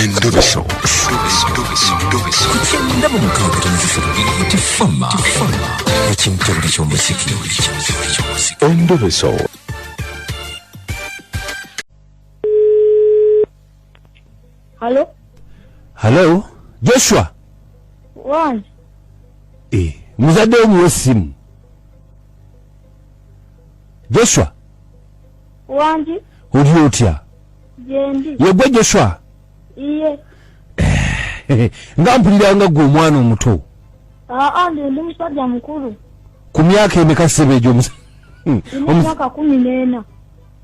Endobeso. Ku kyenda mu mukaaga tonzisatu tifama ekintabuli ky'omuziki. Endobeso. Halo? Hallo Joshua. Wange. Eh, muzadde wo muwe essimu. Joshua. Wangi. Oli otya? Gyendi. Yegwe Joshua? Iye. Nga mpulira nga gwe omwana omuto. Aa, ndi ndi musajja mukulu. Ku myaka emeka ssebo egyo? Nina emyaka 14.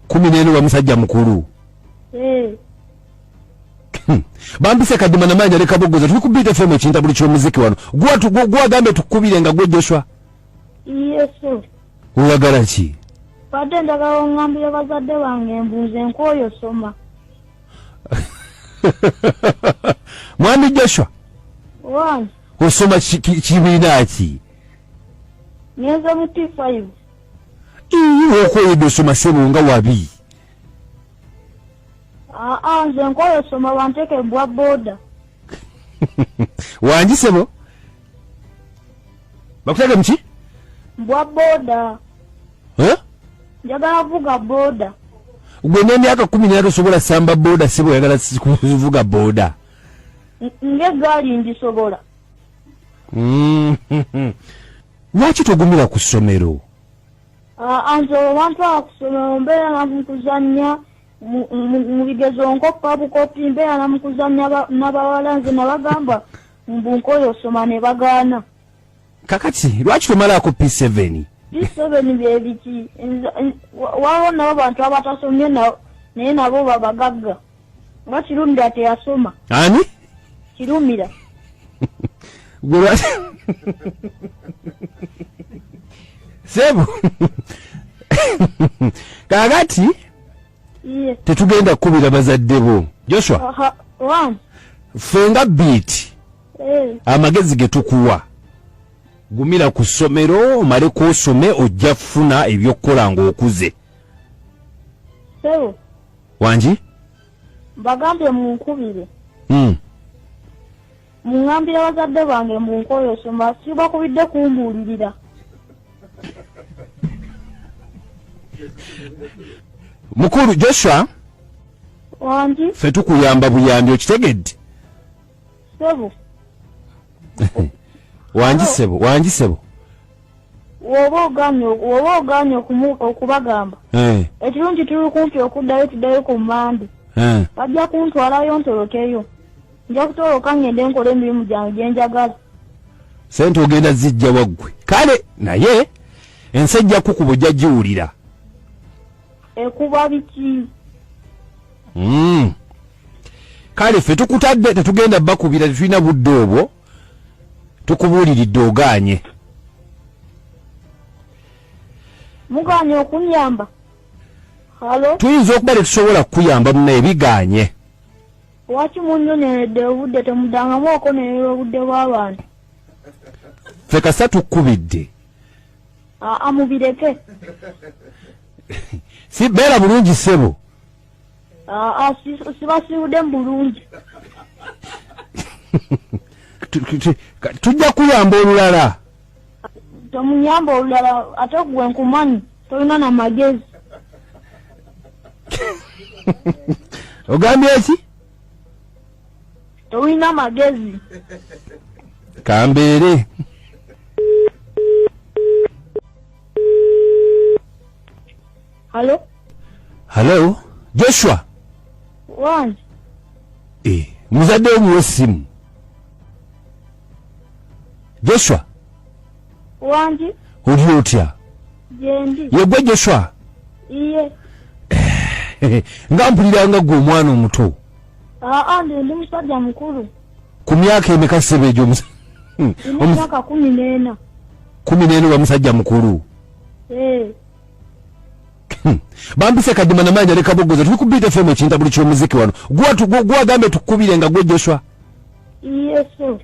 14 wa musajja mukulu. Eh. Bampise Kadima namanya leka bogoza tuli ku Beat FM ekintabuli ky'omuziki wano. Gwagambe tukubire nga gwe Joshua. Yesu. Oyagala ki? Badde njagala oŋŋambire bazadde bange mbuuze nkooyo soma. Mwami Joshua. Wange. Osoma kibiina ki? Ngenze mu P5. Ii, okoyedde osoma ssebo nga wabi. Aa, nze nkooyo soma banteeke bwa boda. Wangi ssebo? Bakuteeke muki? Bwa boda. Eh? Njagala vuga boda. Gwe n'emyaka 14 tosobola samba boda ssebo, oyagala kuvuga boda. Ng'eggaali ngisobola. Lwaki togumira ku ssomero? Aa, nze bwe bantwala ku ssomero mbeera na mu kuzannya mu bigezo nkoppa bukopi, mbeera na mu kuzannya n'abawala, nze nabagamba mbu nkooye osoma ne bagaana. Kakati lwaki tomalaako P7? P7 bye biki? Waliwo nabo bantu abatasomye naye nabo babagagga. Nga Kirumira teyasoma. Ani? Kirumira. Gwe lwaki? Sebo. Kakati Iye. tetugenda kukubira bazadde bo. Joshua. Aha, wange. Ffe nga Beat. Amagezi ge tukuwa. Gumira ku ssomero omale kw'osome ojja kufuna ebyokukola ng'okuze. Sebo. Wangi? Mbagambye munkubire. Muŋŋambire bazadde bange mbu nkooye osoma, sibakubidde kumbuulirira. Mukulu Joshua. Wangi? Ffe tukuyamba buyambi, okitegedde? Sebo. Wangi ssebo, wangi ssebo. Woba ogaanye okubagamba. Ekirungi tuli kumpi okuddayo, tuddayo ku Mmande. Bajja kuntwalayo ntolokeyo. Nja kutoloka ngende nkole emirimu gyange gye njagala. Ssente ogenda zijja waggwe. Kale naye ensi ejja kukuba ojja giwulira. Ekuba biki? Kale ffe tukutadde tetugenda bakubira, tetulina budde obwo, tukubuuliridde ogaanye. Mugaanye okunyamba? Halo? Tuyinza okuba tetusobola kukuyamba munnaye, bigaanye. Lwaki munnyonyoledde obudde, temuddangamu okonerera obudde bw'abantu? Ffe kasa tukkubidde. Aa, mubireke. Si beera bulungi ssebo. Aa, sibasiibudde mu bulungi. Tujja kuyamba olulala. Tomunyamba olulala, ate gwe nkumanyi tolina na magezi. Ogambye ki? Tolina magezi. Kambeere. Halo? Halo? Joshua. Wange. Muzadde wo muwe essimu. Joshua. Wangi. Oli otya? Gyendi. Yegwe Joshua? Iye. Nga mpulira nga gwe omwana omuto. Aa, ndi musajja mukulu. Ku myaka emeka ssebo egyo? Nina emyaka 14. 14 wa musajja mukulu. Bampise Kadima namanya leka bogoza tuli ku Beat FM ekintabuli ky'omuziki wano. Gwagambe tukubire nga gwe Joshua. Yesu.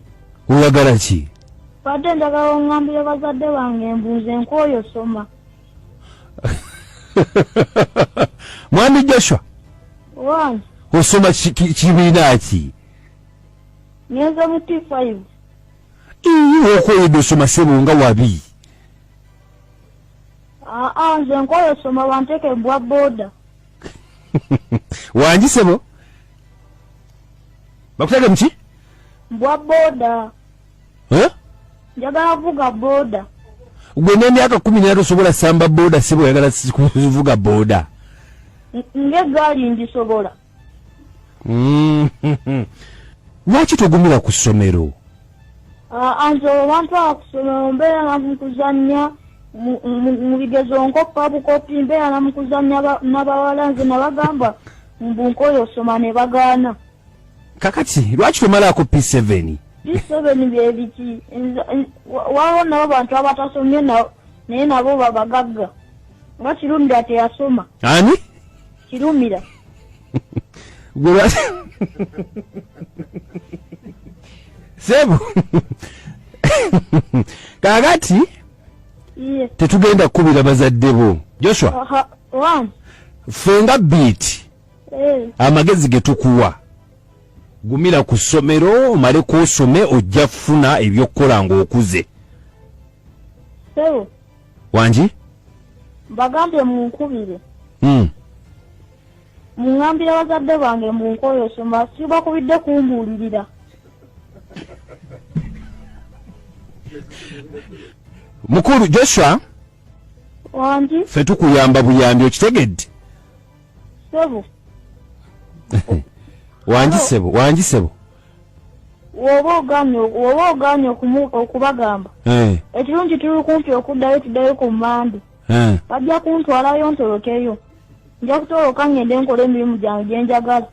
Oyagala ki? Badde njagala oŋŋambire bazadde bange mbu nze nkooye osoma. Mwami Joshua. Wange. Osoma kibiina ki? Ngenze mu P5. Iye okoyedde osoma ssebo nga wabi. Aa nze nkoye osoma banteke mbwa boda. Wangi ssebo? Bakutege muki? Mbwa boda. Eh? Njagala vuga boda. Gwe n'emyaka 13 osobola samba boda ssebo oyagala kuvuga boda. Ng'eggaali ngisobola. Lwaki togumira ku ssomero? Nze bantwala ku ssomero mbeera namukuzannya mu bigezo nkoppa bukopi mbeera namukuzannya n'abawala nze nabagamba mbu nkoye osoma ne bagaana. Kakati lwaki tomalaako P7? P7 bye biki? Waliwo nabo bantu abatasomye naye nabo babagagga. Nga Kirumira teyasoma. Ani? Kirumira. Sebo. Kakati tetugenda kukubira bazadde bo. Joshua. Ffe nga Beat. Amagezi ge tukuwa. Gumira ku ssomero omaleko osome ojja kufuna ebyokukola ng'okuze. Sebo. Wangi? Mbagambye munkubire. Muŋŋambira bazadde bange mbu nkoye osoma sibakubidde kumbuulirira. Mukulu Joshua. Wangi? Ffe tukuyamba buyambi okitegedde? Sebo. Wangi ssebo, wangi ssebo. Woba ogaanye okubagamba. Ekirungi tuli kumpi okuddayo tuddayo ku Mmande. Bajja kuntwalayo ntolokeyo. Nja kutoloka ngende nkole emirimu gyange gye njagala.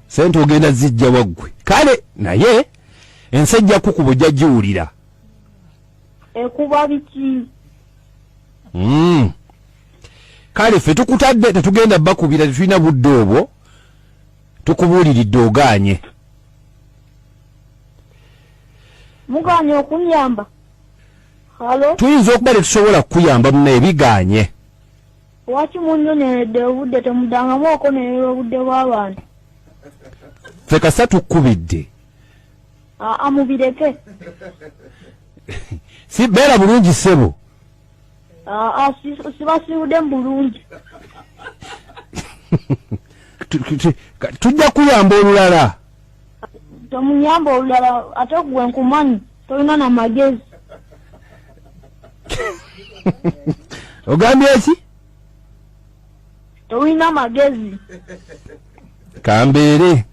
Ssente ogenda zijja waggwe. Kale naye ensi ejja kukuba ojja giwulira. Ekuba biki? Kale ffe tukutadde tetugenda bakubira tetulina budde obwo. Tukubuuliridde ogaanye. Mugaanye okunyamba. Halo? Tuyinza okuba tetusobola kukuyamba munnaye bigaanye. Lwaki munnyonyoledde obudde temuddangamu okonerera obudde bw'abantu? Ffe kasa tukkubidde. Aa mubireke. Si beera bulungi ssebo. Aa sibasiibudde mu bulungi. Tujja kuyamba olulala. Tomunyamba olulala ate gwe nkumanyi tolina na magezi. Ogambye ki? Tolina magezi. Kambeere.